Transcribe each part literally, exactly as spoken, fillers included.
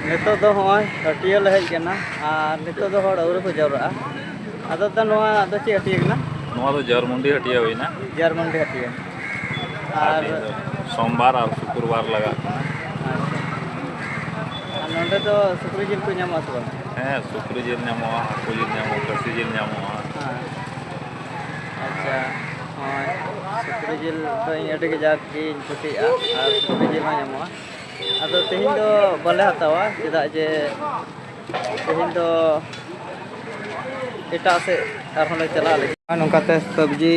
ᱱᱤᱛᱚᱜ ᱫᱚ ᱦᱚᱸᱜᱼᱚᱭ ᱦᱟᱹᱴᱭᱟᱹ ᱞᱮ ᱦᱮᱡ ᱠᱟᱱᱟ, ᱟᱨ ᱱᱤᱛᱚᱜ ᱫᱚ ᱦᱚᱲ ᱟᱹᱣᱨᱤ ᱠᱚ ᱡᱟᱣᱨᱟᱜᱼᱟ᱾ ᱟᱫᱚ ᱫᱟ, ᱱᱚᱣᱟ ᱫᱚ ᱪᱮᱫ ᱦᱟᱹᱴᱭᱟᱹ ᱠᱟᱱᱟ? ᱱᱚᱣᱟ ᱫᱚ ᱡᱟᱨᱢᱩᱱᱰᱤ ᱦᱟᱹᱴᱭᱟᱹ ᱦᱩᱭᱱᱟ᱾ ᱡᱟᱨᱢᱩᱱᱰᱤ ᱦᱟᱹᱴᱭᱟᱹ᱾ ᱟᱨ ᱟᱨ ᱱᱤᱭᱟᱹ ᱫᱚ ᱥᱳᱢᱵᱟᱨ ᱟᱨ ᱥᱩᱠᱨᱵᱟᱨ ᱞᱟᱜᱟᱜ ᱠᱟᱱᱟ᱾ ᱟᱪᱪᱷᱟ᱾ ᱟᱨ ᱱᱚᱸᱰᱮ ᱫᱚ ᱥᱩᱠᱨᱤ ᱡᱤᱞ ᱠᱚ ᱧᱟᱢᱚᱜᱼᱟ ᱥᱮ ᱵᱟᱝ? ᱦᱮᱸ, ᱥᱩᱠᱨᱤ ᱡᱤᱞ ᱧᱟᱢᱚᱜᱼᱟ, ᱦᱟᱹᱠᱩ ᱡᱤᱞ ᱧᱟᱢᱚᱜᱼᱟ, ᱠᱷᱟᱹᱥᱤ ᱡᱤᱞ ᱧᱟᱢᱚᱜᱼᱟ᱾ ᱦᱮᱸ᱾ ᱟᱪᱪᱷᱟ, ᱦᱳᱭ, ᱥᱩᱠᱨᱤ ᱡᱤᱞ ᱫᱚ ᱤᱧ ᱟᱹᱰᱤ ᱠᱟᱡᱟᱠ ᱜᱤᱧ ᱠᱩᱥᱤᱭᱟᱜᱼᱟ, ᱟᱨ ᱥᱩᱠᱨᱤ ᱡᱤᱞ ᱦᱚᱸ ᱧᱟᱢᱚᱜᱼᱟ᱾ ᱟᱫᱚ ᱛᱮᱦᱮᱧ ᱫᱚ ᱵᱟᱞᱮ ᱦᱟᱛᱟᱣᱟ, ᱪᱮᱫᱟᱜ ᱡᱮ ᱛᱮᱦᱮᱧ ᱫᱚ ᱮᱴᱟᱜ ᱥᱮᱫ ᱟᱨᱦᱚᱸ ᱞᱮ ᱪᱟᱞᱟᱜ ᱞᱟᱹᱜᱤᱫ᱾ ᱟᱨ ᱱᱚᱝᱠᱟᱛᱮ ᱥᱚᱵᱽᱡᱤ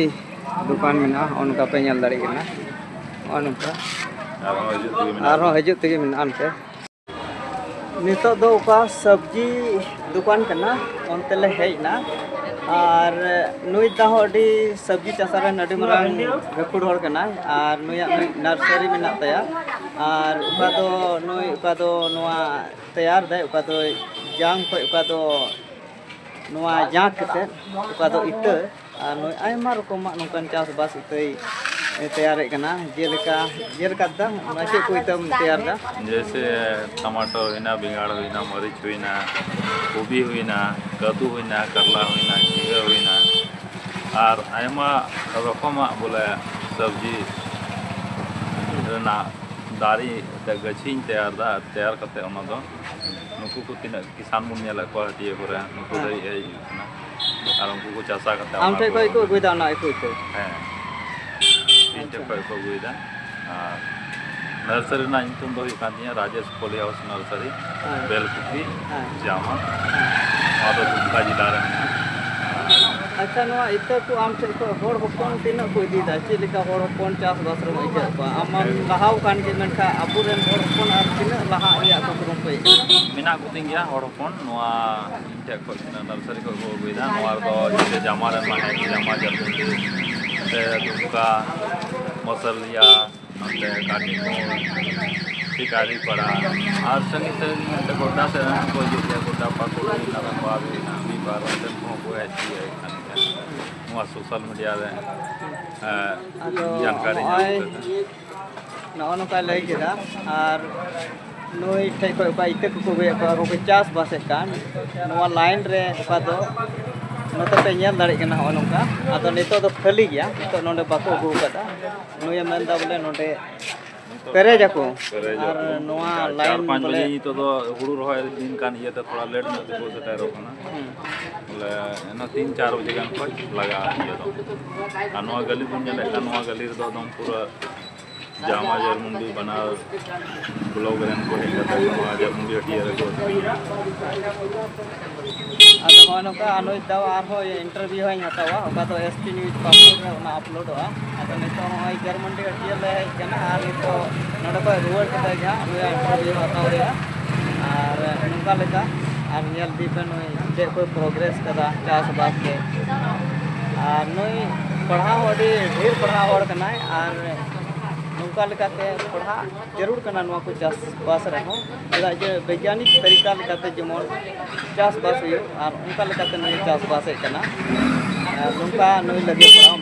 ᱫᱚᱠᱟᱱ ᱢᱮᱱᱟᱜᱼᱟ, ᱱᱚᱜᱼᱚ ᱱᱚᱝᱠᱟ ᱯᱮ ᱧᱮᱞ ᱫᱟᱲᱮᱭᱟᱜ ᱠᱟᱱᱟ, ᱱᱚᱜᱼᱚ ᱱᱚᱝᱠᱟ᱾ ᱟᱨᱦᱚᱸ ᱦᱤᱡᱩᱜ ᱛᱮᱜᱮ ᱢᱮᱱᱟᱜᱼᱟ᱾ ᱟᱨᱦᱚᱸ ᱦᱤᱡᱩᱜ ᱛᱮᱜᱮ ᱢᱮᱱᱟᱜᱼᱟ ᱚᱱᱛᱮ᱾ ᱱᱤᱛᱚᱜ ᱫᱚ ᱚᱠᱟ ᱥᱚᱵᱽᱡᱤ ᱫᱚᱠᱟᱱ ᱠᱟᱱᱟ, ᱚᱱᱛᱮ ᱞᱮ ᱦᱮᱡ ᱮᱱᱟ᱾ ᱟᱨ ᱱᱩᱭ ᱫᱟ ᱦᱚᱸ ᱟᱹᱰᱤ ᱥᱚᱵᱽᱡᱤ ᱪᱟᱥᱟ ᱨᱮᱱ ᱟᱹᱰᱤ ᱢᱟᱨᱟᱝ ᱜᱟᱹᱠᱷᱩᱲ ᱦᱚᱲ ᱠᱟᱱᱟᱭ, ᱟᱨ ᱱᱩᱭᱟᱜ ᱢᱤᱫ ᱱᱟᱨᱥᱟᱨᱤ ᱢᱮᱱᱟᱜ ᱛᱟᱭᱟ᱾ ᱟᱨ ᱚᱠᱟ ᱫᱚ ᱱᱩᱭ, ᱚᱠᱟ ᱫᱚ ᱱᱚᱣᱟ ᱛᱮᱭᱟᱨ ᱫᱟᱭ, ᱚᱠᱟ ᱫᱚ ᱡᱟᱝ ᱠᱷᱚᱡ, ᱚᱠᱟ ᱫᱚ ᱱᱚᱣᱟ ᱡᱟᱝ ᱠᱟᱛᱮᱫ, ᱚᱠᱟ ᱫᱚ ᱤᱛᱟᱹ, ᱟᱨ ᱱᱩᱭ ᱟᱭᱢᱟ ᱨᱚᱠᱚᱢᱟᱜ ᱱᱚᱝᱠᱟᱱ ᱪᱟᱥᱵᱟᱥ ᱤᱛᱟᱹᱭ ᱛᱮᱭᱟᱨᱮᱫ ᱠᱟᱱᱟ᱾ ᱡᱮᱞᱮᱠᱟ, ᱡᱮᱞᱮᱠᱟ ᱫᱟ, ᱱᱚᱣᱟ ᱪᱮᱫ ᱠᱚ ᱤᱛᱟᱹᱢ ᱛᱮᱭᱟᱨ ᱫᱟ? ᱡᱮᱭᱥᱮ ᱴᱟᱢᱟᱴᱳ ᱦᱩᱭᱱᱟ, ᱵᱮᱸᱜᱟᱲ ᱦᱩᱭᱱᱟ, ᱢᱟᱹᱨᱤᱪ ᱦᱩᱭᱱᱟ, ᱠᱚᱵᱤ ᱦᱩᱭᱱᱟ, ᱠᱟᱹᱫᱩ ᱦᱩᱭᱱᱟ, ᱠᱟᱨᱞᱟ ᱦᱩᱭᱱᱟ, ᱡᱷᱤᱸᱜᱟᱹ ᱦᱩᱭᱱᱟ, ᱟᱨ ᱟᱭᱢᱟ ᱨᱚᱠᱚᱢᱟᱜ ᱵᱚᱞᱮ ᱥᱚᱵᱽᱡᱤ ᱨᱮᱱᱟᱜ ᱫᱟᱨᱮ ᱮᱱᱛᱮᱫ ᱜᱟᱹᱪᱷᱤᱧ ᱛᱮᱭᱟᱨ ᱫᱟ᱾ ᱟᱨ ᱛᱮᱭᱟᱨ ᱠᱟᱛᱮᱫ ᱚᱱᱟ ᱫᱚ ᱱᱩᱠᱩ ᱠᱚ ᱛᱤᱱᱟᱹᱜ ᱠᱤᱥᱟᱱ ᱵᱚᱱ ᱧᱮᱞᱮᱫ ᱠᱚᱣᱟ ᱦᱟᱹᱴᱭᱟᱹ ᱠᱚᱨᱮ, ᱱᱩᱠᱩ ᱦᱮᱸ᱾ ᱫᱷᱟᱹᱨᱤᱡ ᱦᱮᱡ ᱦᱩᱭᱩᱜ ᱠᱟᱱᱟ᱾ ᱟᱨ ᱩᱱᱠᱩ ᱠᱚ ᱪᱟᱥᱟ ᱠᱟᱛᱮ ᱟᱢ ᱚᱱᱟ ᱴᱷᱮᱡ ᱠᱚ ᱠᱷᱚᱡ ᱠᱚ ᱟᱹᱜᱩᱭᱮᱫᱟ ᱚᱱᱟ ᱤᱛᱟᱹ? ᱦᱮᱸ, ᱤᱧ ᱴᱷᱮᱡ ᱟᱪᱪᱷᱟ᱾ ᱠᱷᱚᱡ ᱠᱚ ᱟᱹᱜᱩᱭᱮᱫᱟ᱾ ᱟᱨ ᱱᱟᱨᱥᱟᱨᱤ ᱨᱮᱱᱟᱜ ᱧᱩᱛᱩᱢ ᱫᱚ ᱦᱩᱭᱩᱜ ᱠᱟᱱ ᱛᱤᱧᱟᱹ ᱨᱟᱡᱮᱥ ᱯᱚᱞᱤ ᱦᱟᱣᱩᱥ ᱱᱟᱨᱥᱟᱨᱤ, ᱦᱮᱸ᱾ ᱵᱮᱞᱠᱩᱯᱤ, ᱦᱮᱸ᱾ ᱡᱟᱢᱟ᱾ ᱦᱮᱸ᱾ ᱱᱚᱣᱟ ᱫᱚ ᱫᱩᱢᱠᱟ ᱡᱮᱞᱟ ᱨᱮ ᱢᱮᱱᱟᱜᱼᱟ᱾ ᱟᱪᱪᱷᱟ, ᱱᱚᱣᱟ ᱤᱛᱟᱹ ᱠᱚ ᱟᱢ ᱴᱷᱮᱡ ᱠᱷᱚᱡ ᱦᱚᱲ ᱦᱚᱯᱚᱱ ᱛᱤᱱᱟᱹᱜ ᱠᱚ ᱤᱫᱤᱭᱮᱫᱟ? ᱪᱮᱫ ᱞᱮᱠᱟ ᱦᱚᱲ ᱦᱚᱯᱚᱱ ᱪᱟᱥᱵᱟᱥ ᱨᱮᱢ ᱟᱹᱭᱠᱟᱹᱣᱮᱫ ᱠᱚᱣᱟ? ᱟᱢ ᱢᱟᱢ ᱦᱮᱸ᱾ ᱞᱟᱦᱟᱣ ᱟᱠᱟᱱ ᱜᱮ, ᱢᱮᱱᱠᱷᱟᱱ ᱟᱵᱚᱨᱮᱱ ᱦᱚᱲ ᱦᱚᱯᱚᱱ ᱟᱨ ᱛᱤᱱᱟᱹᱜ ᱞᱟᱦᱟ ᱨᱮᱭᱟᱜ ᱠᱚ ᱠᱩᱨᱩᱢᱩᱴᱩᱭᱮᱫ ᱠᱟᱱᱟ? ᱢᱮᱱᱟᱜ ᱠᱚᱛᱤᱧ ᱜᱮᱭᱟ ᱦᱚᱲ ᱦᱚᱯᱚᱱ, ᱱᱚᱣᱟ ᱤᱧ ᱴᱷᱮᱡ ᱠᱷᱚᱡ ᱛᱤᱱᱟᱹᱜ ᱱᱟᱨᱥᱟᱨᱤ ᱠᱷᱚᱡ ᱠᱚ ᱟᱹᱜᱩᱭᱮᱫᱟ᱾ ᱱᱚᱣᱟ ᱨᱮᱫᱚ ᱡᱮᱭᱥᱮ ᱡᱟᱢᱟ ᱨᱮᱱ ᱢᱟ ᱦᱮᱸ ᱜᱮ, ᱡᱟᱢᱟ, ᱡᱟᱹᱨᱢᱩᱱᱰᱤ, ᱥᱮ ᱫᱩᱢᱠᱟ, ᱢᱚᱥᱚᱞᱤᱭᱟ, ᱱᱚᱛᱮ ᱠᱟᱴᱤᱠᱚᱲ, ᱥᱤᱠᱟᱨᱤᱯᱟᱲᱟ, ᱟᱨ ᱥᱟᱺᱜᱤᱧ ᱥᱟᱺᱜᱤᱧ ᱱᱚᱛᱮ ᱜᱳᱰᱰᱟ ᱥᱮᱫ ᱨᱮᱱ ᱦᱚᱸᱠᱚ ᱦᱤᱡᱩᱜ ᱜᱮᱭᱟ᱾ ᱜᱳᱰᱰᱟ, ᱯᱟᱹᱠᱩᱲ ᱦᱩᱭᱱᱟ, ᱫᱷᱟᱱᱵᱟᱫᱽ ᱦᱩᱭᱱᱟ, ᱢᱤᱫ ᱵᱟᱨ ᱚᱱᱛᱮᱱ ᱠᱚᱦᱚᱸ ᱠᱚ ᱦᱮᱡ ᱛᱤᱭᱳᱜ ᱠᱟᱱ ᱜᱮᱭᱟ᱾ ᱱᱚᱣᱟ ᱥᱳᱥᱟᱞ ᱢᱤᱰᱤᱭᱟ ᱨᱮ, ᱮᱸ, ᱟᱫᱚ ᱡᱟᱱᱠᱟᱨᱤ ᱧᱟᱢ ᱱᱚᱜᱼᱚᱭ ᱠᱟᱛᱮ᱾ ᱱᱚᱜᱼᱚ ᱱᱚᱝᱠᱟᱭ ᱞᱟᱹᱭ ᱠᱮᱫᱟ, ᱟᱨ ᱱᱩᱭ ᱴᱷᱮᱡ ᱠᱷᱚᱡ ᱚᱠᱟ ᱤᱛᱟᱹ ᱠᱚᱠᱚ ᱟᱹᱜᱩᱭᱮᱫ ᱠᱚᱣᱟ, ᱟᱨ ᱠᱚ ᱪᱟᱥᱵᱟᱥᱮᱫ ᱠᱟᱱ ᱱᱚᱣᱟ ᱞᱟᱭᱤᱱ ᱨᱮ, ᱚᱠᱟ ᱫᱚ ᱱᱚᱛᱮ ᱯᱮ ᱧᱮᱞ ᱫᱟᱲᱮᱭᱟᱜ ᱠᱟᱱᱟ, ᱱᱚᱜᱼᱚ ᱱᱚᱝᱠᱟ᱾ ᱟᱫᱚ ᱱᱤᱛᱚᱜ ᱫᱚ ᱠᱷᱟᱹᱞᱤ ᱜᱮᱭᱟ, ᱱᱤᱛᱚᱜ ᱱᱚᱰᱮ ᱵᱟᱠᱚ ᱟᱹᱜᱩ ᱟᱠᱟᱫᱟ᱾ ᱱᱩᱭᱮ ᱢᱮᱱᱫᱟ ᱵᱚᱞᱮ ᱱᱚᱰᱮ ᱯᱮᱨᱮᱡᱟᱠᱚ᱾ ᱯᱮᱨᱮᱡᱟᱠᱚ᱾ ᱟᱨ ᱱᱚᱣᱟ ᱪᱟᱨ ᱞᱟᱭᱤᱱ ᱯᱟᱸᱪ ᱵᱚᱞᱮ ᱵᱟᱡᱮ ᱱᱤᱛᱚᱜ ᱫᱚ ᱦᱩᱲᱩ ᱨᱚᱦᱚᱭ ᱫᱤᱱ ᱠᱟᱱ ᱤᱭᱟᱹᱛᱮ ᱛᱷᱚᱲᱟ ᱞᱮᱴ ᱧᱚᱜ ᱛᱮᱠᱚ ᱥᱮᱴᱮᱨᱚᱜ ᱠᱟᱱᱟ᱾ ᱦᱩᱸ᱾ ᱵᱚᱞᱮ ᱮᱱᱟ ᱛᱤᱱ ᱪᱟᱨ ᱵᱟᱡᱮ ᱜᱟᱱ ᱠᱷᱚᱡ ᱞᱟᱜᱟᱜᱼᱟ ᱤᱭᱟᱹ ᱫᱚ᱾ ᱟᱨ ᱱᱚᱣᱟ ᱜᱟᱹᱞᱤ ᱵᱚᱱ ᱧᱮᱞᱮᱫ ᱠᱟᱱ, ᱱᱚᱣᱟ ᱜᱟᱹᱞᱤ ᱨᱮᱫᱚ ᱮᱠᱫᱚᱢ ᱯᱩᱨᱟᱹ ᱡᱟᱢᱟ ᱡᱟᱨᱢᱩᱱᱰᱤ ᱵᱟᱱᱟᱨ ᱵᱞᱚᱠ ᱨᱮᱱ ᱠᱚ ᱦᱮᱡ ᱠᱟᱛᱮ ᱱᱚᱣᱟ ᱡᱟᱨᱢᱩᱱᱰᱤ ᱦᱟᱹᱴᱤᱭᱟᱹ ᱨᱮᱠᱚ ᱟᱹᱠᱷᱨᱤᱧᱟ᱾ ᱟᱫᱚ ᱱᱚᱜᱼᱚᱭ ᱱᱚᱝᱠᱟ ᱟᱨ ᱱᱩᱭ ᱫᱟᱣ ᱟᱨᱦᱚᱸ ᱤᱱᱴᱟᱨᱵᱷᱤᱭᱩ ᱦᱚᱸᱧ ᱦᱟᱛᱟᱣᱟ, ᱚᱠᱟ ᱫᱚ ᱮᱥ ᱴᱤ ᱱᱤᱭᱩᱡᱽ ᱯᱟᱥᱯᱳᱨᱴ ᱨᱮ ᱚᱱᱟ ᱟᱯᱞᱳᱰᱚᱜᱼᱟ᱾ ᱟᱫᱚ ᱱᱤᱛᱚᱜ ᱦᱚᱸᱜᱼᱚᱭ ᱡᱟᱨᱢᱩᱱᱰᱤ ᱦᱟᱹᱴᱤᱭᱟᱹ ᱞᱮ ᱦᱮᱡ ᱠᱟᱱᱟ, ᱟᱨ ᱱᱤᱛᱚᱜ ᱱᱚᱰᱮ ᱠᱷᱚᱡ ᱨᱩᱣᱟᱹᱲ ᱠᱟᱛᱮ ᱜᱮ ᱦᱟᱸᱜ ᱱᱩᱭᱟᱜ ᱤᱱᱴᱟᱨᱵᱷᱤᱭᱩ ᱦᱟᱛᱟᱣ ᱦᱩᱭᱩᱜᱼᱟ᱾ ᱟᱨ ᱱᱚᱝᱠᱟ ᱞᱮᱠᱟ ᱟᱨ ᱧᱮᱞ ᱤᱫᱤ ᱯᱮ ᱱᱩᱭ ᱪᱮᱫ ᱠᱚᱭ ᱯᱨᱳᱜᱨᱮᱥ ᱠᱟᱫᱟ ᱪᱟᱥᱵᱟᱥ ᱨᱮ᱾ ᱟᱨ ᱱᱩᱭ ᱯᱟᱲᱦᱟᱣ ᱦᱚᱸ ᱟᱹᱰᱤ ᱰᱷᱮᱨ ᱯᱟᱲᱦᱟᱣ ᱦᱚᱲ ᱠᱟᱱᱟᱭ, ᱟᱨ ᱱᱚᱝᱠᱟ ᱞᱮᱠᱟᱛᱮ ᱯᱟᱲᱦᱟᱜ ᱡᱟᱹᱨᱩᱲ ᱠᱟᱱᱟ ᱱᱚᱣᱟ ᱠᱚ ᱪᱟᱥᱵᱟᱥ ᱨᱮᱦᱚᱸ, ᱪᱮᱫᱟᱜ ᱡᱮ ᱵᱳᱭᱜᱟᱱᱤᱠ ᱛᱟᱹᱨᱤᱠᱟ ᱞᱮᱠᱟᱛᱮ ᱡᱮᱢᱚᱱ ᱪᱟᱥᱵᱟᱥ ᱦᱩᱭᱩᱜ, ᱟᱨ ᱚᱱᱠᱟ ᱞᱮᱠᱟᱛᱮ ᱱᱩᱭ ᱪᱟᱥᱵᱟᱥᱮᱫ ᱠᱟᱱᱟ᱾ ᱟᱨ ᱱᱚᱝᱠᱟ ᱱᱩᱭ ᱞᱟᱹᱜᱤᱫ ᱯᱟᱲᱦᱟᱣ